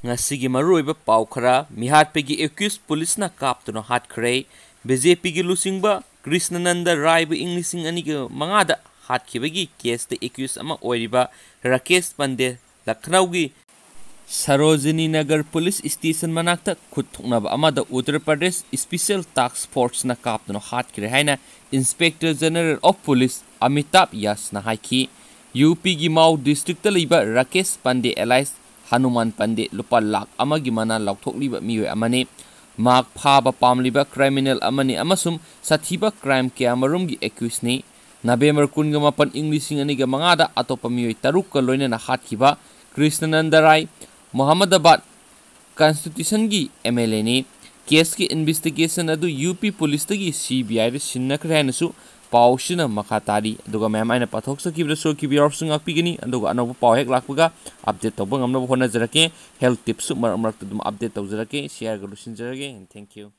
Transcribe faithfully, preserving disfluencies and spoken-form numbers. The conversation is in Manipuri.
ꯉꯁꯤꯒꯤ ꯃꯔꯨꯑꯣꯏꯕ ꯄꯥꯎ ꯈꯔ꯫ ꯃꯤꯍꯥꯠꯄꯒꯤ ꯑꯦꯀ꯭ꯌꯨꯁ ꯄꯨꯂꯤꯁꯅ ꯀꯥꯞꯇꯨꯅ ꯍꯥꯠꯈ꯭ꯔꯦ꯫ ꯕꯤ ꯖꯦ ꯄꯤꯒꯤ ꯂꯨꯆꯤꯡꯕ ꯀ꯭ꯔꯤꯁꯅꯅꯟꯗ ꯔꯥꯏꯕꯨ ꯏꯪ ꯂꯤꯁꯤꯡ ꯑꯅꯤꯒ ꯃꯉꯥꯗ ꯍꯥꯠꯈꯤꯕꯒꯤ ꯀꯦꯁꯇ ꯑꯦꯀ꯭ꯌꯨꯁ ꯑꯃ ꯑꯣꯏꯔꯤꯕ ꯔꯥꯀꯦꯁ ꯄꯟꯗꯦ ꯂꯈꯅꯧꯒꯤ ꯁꯔꯣꯖꯤꯅꯤ ꯅꯒꯔ ꯄꯨꯂꯤꯁ ꯁ꯭ꯇꯦꯁꯟ ꯃꯅꯥꯛꯇ ꯈꯨꯠ ꯊꯣꯛꯅꯕ ꯑꯃꯗ ꯎꯠꯇꯔ ꯄ꯭ꯔꯗꯦꯁ ꯁ꯭ꯄꯤꯁꯦꯜ ꯇꯥꯁꯛ ꯐꯣꯔꯁꯅ ꯀꯥꯞꯇꯨꯅ ꯍꯥꯠꯈ꯭ꯔꯦ ꯍꯥꯏꯅ ꯏꯟꯁꯄꯦꯛꯇꯔ ꯖꯦꯅꯔꯦꯜ ꯑꯣꯐ ꯄꯨꯂꯤꯁ ꯑꯃꯤꯇꯥꯕ ꯌꯥꯁꯅ ꯍꯥꯏꯈꯤ꯫ ꯌꯨ ꯄꯤꯒꯤ ꯃꯥꯎ ꯗꯤꯁꯇ꯭ꯔꯤꯛꯇ ꯂꯩꯕ ꯔꯥꯀꯦꯁ ꯄꯥꯟꯗꯦ ꯑꯦꯂꯥꯏꯁ ꯍꯅꯨꯃꯥꯟ ꯄꯥꯟꯗꯦ ꯂꯨꯄꯥ ꯂꯥꯈ ꯑꯃꯒꯤ ꯃꯅꯥ ꯂꯥꯎꯊꯣꯛꯂꯤꯕ ꯃꯤꯑꯣꯏ ꯑꯃꯅꯤ꯫ ꯃꯍꯥꯛ ꯐꯥꯕ ꯄꯥꯝꯂꯤꯕ ꯀ꯭ꯔꯤꯃꯤꯅꯦꯜ ꯑꯃꯅꯤ ꯑꯃꯁꯨꯡ ꯁꯥꯊꯤꯕ ꯀ꯭ꯔꯥꯏꯝ ꯀꯌꯥꯃꯔꯨꯝꯒꯤ ꯑꯦꯀ꯭ꯌꯨꯁꯅꯤ꯫ ꯅꯕꯦꯝꯕꯔ ꯀꯨꯟꯒ ꯃꯥꯄꯟ, ꯏꯪ ꯂꯤꯁꯤꯡ ꯑꯅꯤꯒ ꯃꯉꯥꯗ ꯑꯇꯣꯞꯄ ꯃꯤꯑꯣꯏ ꯇꯔꯨꯛꯀ ꯂꯣꯏꯅꯅ ꯍꯥꯠꯈꯤꯕ ꯀ꯭ꯔꯤꯁꯅꯅꯟꯗ ꯔꯥꯏ, ꯃꯣꯍꯝꯃꯗꯥꯕꯥꯗ ꯀꯟꯁꯇꯤꯇ꯭ꯌꯨꯁꯟꯒꯤ ꯑꯦꯝ ꯑꯦꯜ ꯑꯦꯅꯤ꯫ ꯀꯦꯁꯀꯤ ꯏꯟꯚꯦꯁꯇꯤꯒꯦꯁꯟ ꯑꯗꯨ ꯌꯨ ꯄꯤ ꯄꯨꯂꯤꯁꯇꯒꯤ ꯁꯤ ꯕꯤ ꯑꯥꯏꯗ ꯁꯤꯟꯅꯈ꯭ꯔꯦ ꯍꯥꯏꯅꯁꯨ ꯄꯥꯎꯁꯤꯅ ꯃꯈꯥ ꯇꯥꯔꯤ꯫ ꯑꯗꯨꯒ ꯃꯌꯥꯝ, ꯑꯩꯅ ꯄꯥꯊꯣꯛꯆꯈꯤꯕꯗ ꯁꯣꯏꯈꯤꯕ ꯌꯥꯎꯔꯁꯨ ꯉꯥꯛꯄꯤꯒꯅꯤ꯫ ꯑꯗꯨꯒ ꯑꯅꯧꯕ ꯄꯥꯎ ꯍꯦꯛ ꯂꯥꯛꯄꯒ ꯑꯞꯗꯦꯠ ꯇꯧꯕ ꯉꯝꯅꯕ ꯍꯣꯠꯅꯖꯔꯛꯀꯦ꯫ ꯍꯦꯜꯊ ꯇꯤꯞꯁꯨ ꯃꯔꯛ ꯃꯔꯛꯇ ꯑꯗꯨꯝ ꯑꯞꯗꯦꯠ ꯇꯧꯖꯔꯛꯀꯦ꯫ ꯁꯤ ꯍꯥꯏꯔꯒ ꯂꯣꯏꯁꯤꯟꯖꯔꯒꯦ꯫ And thank you꯫